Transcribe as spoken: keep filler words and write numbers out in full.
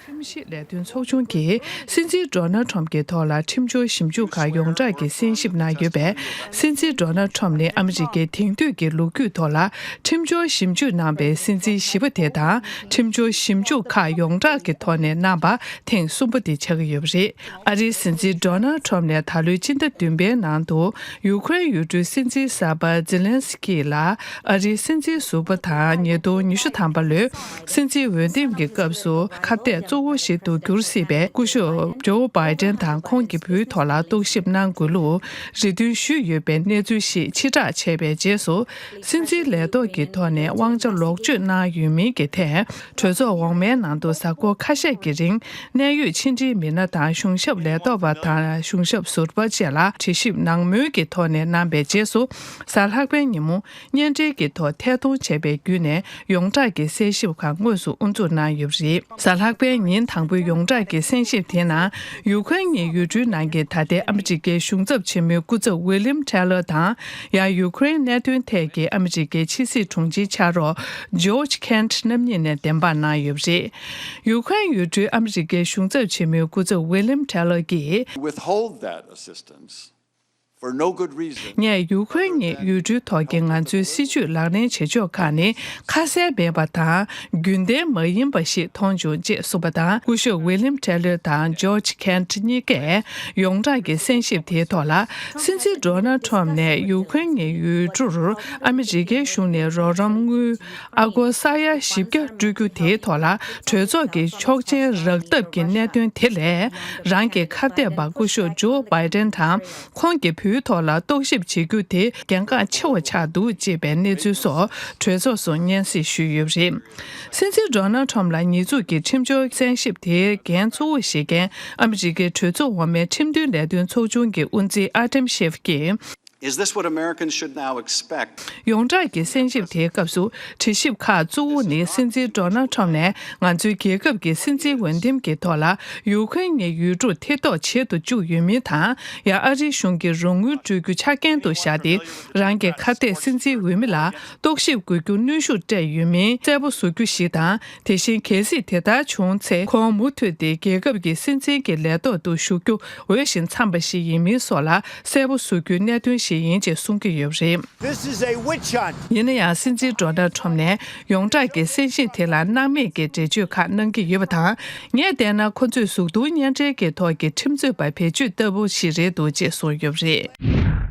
ཁྲིམས་ཞིབ་ལས་དོན་ཚོགས་ཆུང་གིས་སྲིད་འཛིན་ཌོ་ནལ་ཁྲོམ་གྱི་ཐོག་ལ་ཁྲིམས་སྦྱོར་ཞིབ་འཇུག་ཁག་ཡོངས་གྲགས་ཀྱིས་གསན་ཞིབ་གནང་ཡོད་པས། སྲིད་འཛིན་ཌོ་ནལ་ཁྲོམ་ནི་ཨ་མི་རི་ཀའི་དེང་དུས་ཀྱི་ལོ་རྒྱུས་ཐོག་ལ་ཁྲིམས་སྦྱོར་ཞིབ་འཇུག་གནང་པའི་སྲིད་འཛིན་བཞི་པ་དེ་དང་། ཁྲིམས་སྦྱོར་ཞིབ་འཇུག་ཁག་ཡོངས་གྲགས་ཀྱི་ཐོག་ནས་གནང་པ་ཐེངས་གསུམ་པ་དེ་ཆགས་ཀྱི་ཡོད་པ་རེད། ཨ་རིའི་སྲིད་འཛིན་ཌོ་ནལ་ཁྲོམ་ནས་ད་ལོའི་སྤྱི་ཟླ་བདུན་པའི་ནང་དུ་ཡུ་ཀེ་རེན་ཡུལ་གྲུའི་སྲིད་འཛིན་གསར་པ་ཛེ་ལན་སི་ཀི་ལ་ཨ་རིའི་སྲིད་འཛིན་ཟུར་པ་དང་ཉིས་སྟོང་ཉི་ཤུ་ཐམ་པ་ལོའི་སྲིད་འཛིན་འོས་འདེམས་ཀྱི་སྐབས་སུ་ཁ་གཏད་གཙོ་བོ་ཞིག་ཏུ་གྱུར་སྲིད་པའི་སྐུ་ཞབས་ཇོ་བྷའི་ཏན་དང་ཁོང་གི་བུའི་ཐོག་ལ་རྟོག་ཞིབ་གནང་དགོས་ལུགས་རེ་འདུན་ཞུས་ཡོད་པའི་གནས་ཚུལ་ཞིག་ཕྱིར་བསྒྲགས་བྱས་པའི་རྗེས་སུ། སྲིད་འཛིན་ལས་ཐོག་གི་ཐོག་ནས་དབང་ཆ་ལོག་སྤྱོད་གནང་ཡོད་མིན་གྱི་ཐད། གྲོས་ཚོགས་འོག་མའི་ནང་དུ་གཟའ་འཁོར་ཁ་ཤས་ཀྱི་རིང་གནད་ཡོད་ཕྱི་འབྲེལ་མི་སྣ་དང་གཞུང་ཞབས་ལས་ཐོག་པ་དང་གཞུང་ཞབས་ཟུར་པ་བཅས་ལ་དྲི་ཞིབ་ནང་མོལ་གྱི་ཐོག་ནས་གནང་པའི་རྗེས་སུ། གཟའ་ལྷག་པའི་ཉིན་མོ་བརྙན་འཕྲིན་གྱི་ཐོག་ཐད་གཏོང་བྱས་པའི་བརྒྱུད་ནས་ཡོངས་གྲགས་ཀྱི་གསན་ཞིབ་ཁག་དངོས་སུ་དབུ་འཛུགས་གནང་ཡོད་པ་རེད། གཟའ་ལྷག་པའི་ཉིན་དང་པོའི་ཡོངས་གྲགས་ཀྱི་གསན་ཞིབ་དེའི་ནང་ཡུ་ཀེ་རེན་གྱི་ཡུལ་གྲུའི་ནང་གི་ད་ལྟའི་ཨ་མི་རི་ཀའི་གཞུང་ཚབ་ཆེན་མོའི་སྐུ་ཚབ་ཝི་ལིམ་ཁྲེ་ལར་དང་། ཡང་ཡུ་ཀེ་རེན་གནད་དོན་ཐད་ཀྱི་ཨ་མི་རི་ཀའི་ཕྱི་སྲིད་དྲུང་ཆེའི་ཕྱག་རོགས་ཇོརྗ་ཁེན་ཊི་རྣམ་གཉིས་ནས་བདེན་དཔང་གནང་ཡོད་པ་རེད། ཡུ་ཀེ་རེན་ཡུལ་གྲུའི་ཨ་མི་རི་ཀའི་གཞུང་ཚབ་ཆེན་མོའི་སྐུ་ཚབ་ཝི་ལིམ་ཁྲེ་ལར་གྱིས། Withhold that assistance for no good reason. ངས་ཡུ་ཀེ་རེན་གྱི་ཡུལ་གྲུའི་ཐོག་གི་ང་ཚོའི་སྲིད་ཇུས་ལག་ལེན་བྱེད་ཕྱོགས་ཁག་ནི་ཁ་གསལ་མེད་པ་དང་རྒྱུན་ལྡན་མ་ཡིན་པ་ཞིག་མཐོང་བྱུང་ཅེས་གསུངས་པ་དང་། སྐུ་ཞབས་ཝི་ལིམ་ཁྲེ་ལར་དང་ཇོརྗ་ཁེན་ཊི་གཉིས་ཀས་ཡོངས་གྲགས་ཀྱི་གསན་ཞིབ་དེའི་ཐོག་ལ། སྲིད་འཛིན་ཌོ་ནལ་ཁྲོམ་ནས་ཡུ་ཀེ་རེན་གྱི་ཡུལ་གྲུར་ཨ་མི་རི་ཀའི་གཞུང་ནས་རོགས་རམ་དངུལ་ཨ་སྒོར་ས་ཡ་བཞི་བརྒྱ་སྤྲོད་རྒྱུ་དེའི་ཐོག་ལ་གྲོས་ཚོགས་ཀྱི་ཆོག་མཆན་རག་ཐབས་ཀྱི་གནད་དོན་དེ་ལས། རང་གི་ཁ་གཏད་པ་སྐུ་ཞབས་ཇོ་བྷའི་ཏན་དང་ཁོང་གི་བུའི་ཐོག་ལ་རྟོག་ཞིབ་བྱེད་རྒྱུ་དེ་གལ་འགངས་ཆེ་བ་ཆགས་འདུག་ཅེས་པའི་གནས་ཚུལ་སོགས་གྲོས་ཚོགས་སུ་སྙན་སེང་ཞུས་ཡོད་པ་རེད། སྲིད་འཛིན་ཌོ་ནལ་ཁྲོམ་ལ་ཉེས་འཛུགས་ཀྱི་ཁྲིམས་སྦྱོར་གསན་ཞིབ་དེའི་འགན་གཙོ་བོ་བཞེས་མཁན་ཨ་མི་རི་ཀའི་གྲོས་ཚོགས་འོག་མའི་ཁྲིམས་མཐུན་ལས་དོན་ཚོགས་ཆུང་གི་དབུ་འཛིན་ཨ་ཏེམ་ཤེབ་ཀྱིས། Is this what Americans should now expect? ཡོངས་གྲགས་ཀྱི་གསན་ཞིབ་དེའི་སྐབས་སུ་དྲི་ཞིབ་ཁག་གཙོ་བོ་ནི་སྲིད་འཛིན་ཌོ་ནལ་ཁྲོམ་ནས་ང་ཚོའི་རྒྱལ་ཁབ་ཀྱི་སྲིད་འཛིན་འོས་འདེམས་ཀྱི་ཐོག་ལ་ཡུ་ཁུ་རེན་གྱི་ཡུལ་གྲུ་མཐིལ་རྟོགས་བྱེད་དུ་བཅུག་ཡོད་མིན་དང་། ཡང་ཨ་རིའི་གཞུང་གིས་རོགས་དངུལ་སྤྲོད་རྒྱུ་ཆ་རྐྱེན་དུ་བཞག་སྟེ། རང་གི་ཁ་གཏད་སྲིད་འཛིན་འོས་མི་ལ་རྟོག་ཞིབ་དགོས་རྒྱུ་གནོན་ཤུགས་སྤྲད་ཡོད་མིན་གསལ་པོ་བཟོ་རྒྱུ་ཞིག་དང་། དེ་བཞིན་གལ་སྲིད་དེ་ལྟར་བྱུང་ཚེ། ཁོང་མུ་མཐུད་དེ་རྒྱལ་ཁབ་ཀྱི་སྲིད་འཛིན་གྱི་ལས་ཐོག་ཏུ་བཞུགས་རྒྱུ་འོས་ཤིང་འཚམས་པ་ཞིག་ཡིན་མིན་སོགས་ལ་གསལ་པོ་བཟོ་རྒྱུའི་གནད་དོན་ཞིག་ཡིན་ཅེས་གསུང་གི་ཡོད་པ་རེད། This is a witch hunt. ཡིན་ན་ཡང་སྲིད་འཛིན་ཌོ་ནལ་ཁྲོམ་ནས་ཡོངས་གྲགས་ཀྱི་གསན་ཞིབ་དེ་ལ་སྣང་མེད་ཀྱི་འགྲེལ་བརྗོད་ཁག་གནང་གི་ཡོད་པ་དང་། ངས་བལྟས་ན་ཁོ་ཚོས་གཟུགས་མཐོང་བརྙན་འཕྲིན་གྱི་ཐོག་གི་ཁྲིམས་རྩོད་པ་བེད་སྤྱོད་ལྟ་བུ་ཞིག་རེད་འདུག་ཅེས་གསུངས་ཡོད་པ་རེད།